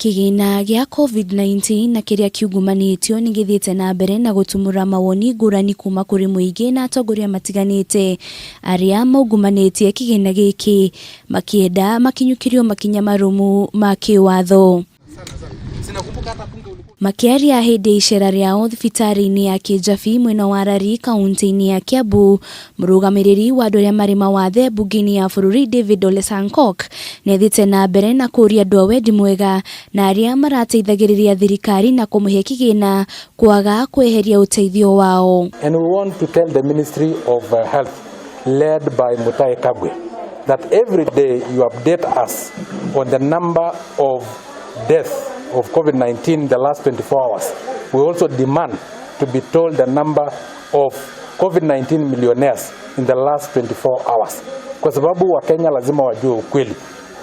Kĩgĩna gĩa COVID-19 na kĩrĩa kĩungumanĩtio nĩ gĩthiĩte na mbere na gũtumũra mawoni ngũrani kuma kũrĩ mũingĩ na atongoria matiganĩte arĩa maungumanĩtie kĩgĩna gĩkĩ makĩenda makinyũkĩrio makinya marũmu ma kĩwatho. Makĩaria hĩndĩ ya icera rĩao thibitarĩ-inĩ ya Kĩjabi mwena wa Rari kaunti-inĩ ya Kiambu, mũrũgamĩrĩri wa andũ arĩa marĩ mawathe mbunge-inĩ ya bũrũri David Ole Sankok nĩathiĩte na mbere na kũũria andũ a wendi mwega na arĩa marateithagĩrĩria thirikari na kũmũhe kĩgĩna kwaga kweheria ũteithio wao. And we want to tell the Ministry of Health, led by Mutahi Kagwe, that every day you update us on the number of deaths of COVID-19 in the last 24 hours. We also demand to be told the number of COVID-19 millionaires in the last 24 hours. Kwa sababu Wakenya lazima wajue ukweli,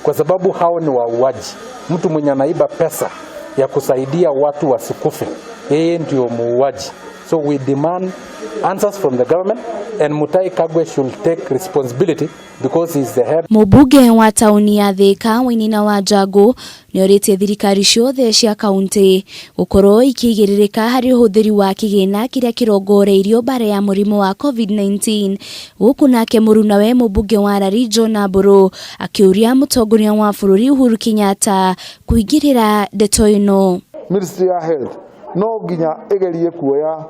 kwa sababu hao ni wauaji. Mtu mwenye anaiba pesa ya kusaidia watu wasikufe, yeye ndio muuaji. So we demand answers from the government and Mutahi Kagwe should take responsibility because he's the head. Mũmbunge wa taũni ya Thika Wainaina Wajangũ nĩorĩtie thirikari ciothe cia kaunti gũkorwo ikĩigĩrĩrĩka harĩ ũhũthĩri wa kĩgĩna kĩrĩa kĩrongoreirio mbara ya mũrimũ wa COVID-19 gũkũ nake mũrunawe mũmbunge wa Rari John Mburu akĩũria mũtongoria wa bũrũri Uhuru Kenyatta kũingĩrĩra ndeto ĩno. Ministry ya Health no nginya ĩgerie kuoya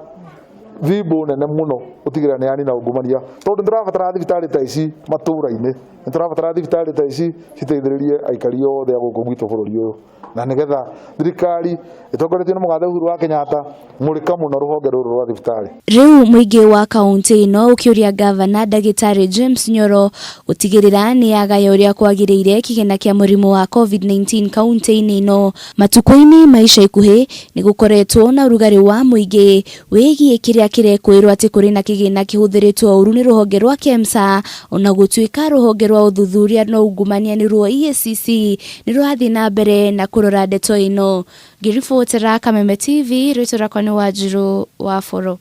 thimbo nene muno gũtigĩrĩra nĩ yanina ungumania, tondũ nĩ tũrabatara thibitarĩ ta ici matũra-inĩ, nĩ tũrabatara thibitarĩ ta ici citeithĩrĩrie aikari othe a gũkũ gwitũ bũrũri ũyũ, na nĩgetha thirikari ĩtongoretio nĩ mũgathe Uhuru wa Kenyatta mũrĩka mũno rũhonge rũrũ rwa thibitarĩ. Rĩu mũingĩ wa kaunti ĩno ũkĩũria gavana ndagĩtarĩ James Nyoro gũtigĩrĩra nĩ yagaya ũrĩa kwagĩrĩire kĩgĩna kĩa mũrimũ wa COVID-19 kaunti-inĩ ĩno. Matukũ-inĩ ma ica ikuhĩ nĩ gũkoretwo na ũrugarĩ wa mũingĩ wĩgiĩ kĩrĩa kĩrekwĩrwo atĩ kũrĩ na kĩgĩna kĩhũthĩrĩtwo ũru nĩ rũhonge rwa KEMSA, ona gũtuĩka rũhonge rwa ũthuthuria na ungumania nĩ ruo EACC nĩ rũrathiĩ na mbere na kũrora ndeto ĩno. Ngĩribotera Kameme TV, rĩtwa rĩakwa nĩ Wanjirũ wa Boro.